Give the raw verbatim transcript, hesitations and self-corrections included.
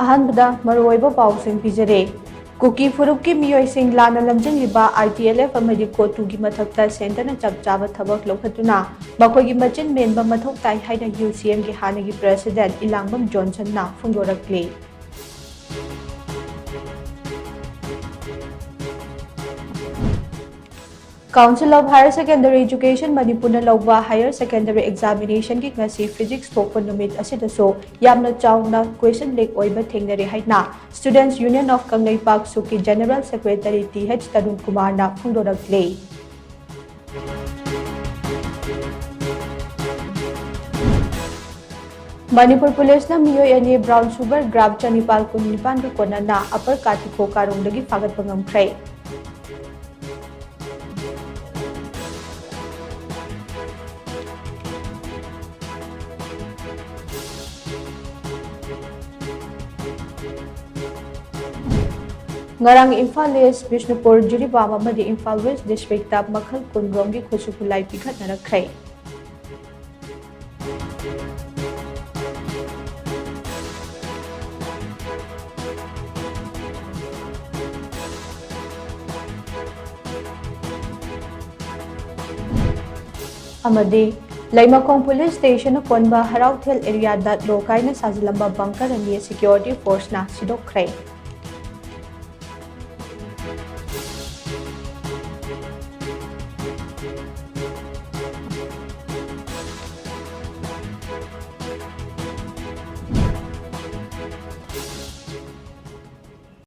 ꯑꯍꯥꯟꯕꯗ ꯃꯔꯨꯑꯣꯏꯕ ꯄꯥꯎꯁꯤꯡ ꯄꯤꯖꯔꯦ꯫ ꯀꯨꯀꯤ ꯐꯨꯔꯨꯞꯀꯤ ꯃꯤꯑꯣꯏꯁꯤꯡ ꯂꯥꯟꯅ ꯂꯝꯖꯤꯡꯂꯤꯕ ITLF ꯑꯃꯗꯤ ꯀꯣꯇꯨꯒꯤ ꯃꯊꯛꯇ centreꯅ ꯆꯞ ꯆꯥꯕ ꯊꯕꯛ ꯂꯧꯈꯠꯇꯨꯅ ꯃꯈꯣꯏꯒꯤ ꯃꯆꯤꯟ ꯃꯦꯟꯕ ꯃꯊꯧ ꯇꯥꯏ ꯍꯥꯏꯅ UCMꯒꯤ ꯍꯥꯟꯅꯒꯤ president ꯏꯂꯥꯡꯕꯝ ꯖꯣꯟꯁꯟꯅ ꯐꯣꯡꯗꯣꯔꯛꯂꯤ꯫ Council of Higher Secondary Education ꯃꯅꯤꯄꯨꯔꯅ ꯂꯧꯕ higher secondary examinationꯒꯤ ꯉꯁꯤ physics ꯊꯣꯛꯄ ꯅꯨꯃꯤꯠ ꯑꯁꯤꯗꯁꯨ ꯌꯥꯝꯅ ꯆꯥꯎꯅ question leak ꯑꯣꯏꯕ ꯊꯦꯡꯅꯔꯦ ꯍꯥꯏꯅ Students Union of Kangleipak ꯁꯨꯛꯀꯤ General Secretary Th Tarun ꯀꯨꯃꯥꯔꯅ ꯐꯣꯡꯗꯣꯔꯛꯂꯤ꯫ ꯃꯅꯤꯄꯨꯔ ꯄꯨꯂꯤꯁꯅ ꯃꯤꯑꯣꯏ ꯑꯅꯤ brown sugar gram ꯆꯅꯤꯄꯥꯜ ꯀꯨꯟꯅꯤꯄꯥꯟꯒ ꯀꯣꯟꯅꯅ Upper ꯀꯥꯇꯤꯈꯣ ꯀꯥꯔꯣꯡꯗꯒꯤ ꯐꯥꯒꯠꯄ ꯉꯝꯈ꯭ꯔꯦ꯫ ꯉꯔꯥꯡ ꯏꯝꯐꯥꯜ East, ꯕꯤꯁꯅꯨꯄꯨꯔ, ꯖꯤꯔꯤꯕꯥꯝ ꯑꯃꯗꯤ ꯏꯝꯐꯥꯜ West districtꯇ ꯃꯈꯜ ꯀꯨꯟ ꯔꯣꯝꯒꯤ ꯈꯨꯠꯁꯨ ꯈꯨꯠꯂꯥꯏ ꯄꯤꯈꯠꯅꯔꯛꯈ꯭ꯔꯦ꯫ ꯑꯃꯗꯤ ꯂꯩꯃꯈꯣꯡ police station ꯑꯀꯣꯟꯕ ꯍꯔꯥꯎꯊꯦꯜ areaꯗ ꯂꯣ ꯀꯥꯏꯅ ꯁꯥꯖꯤꯜꯂꯝꯕ bunker ꯑꯅꯤ security forceꯅ ꯁꯤꯗꯣꯛꯈ꯭ꯔꯦ꯫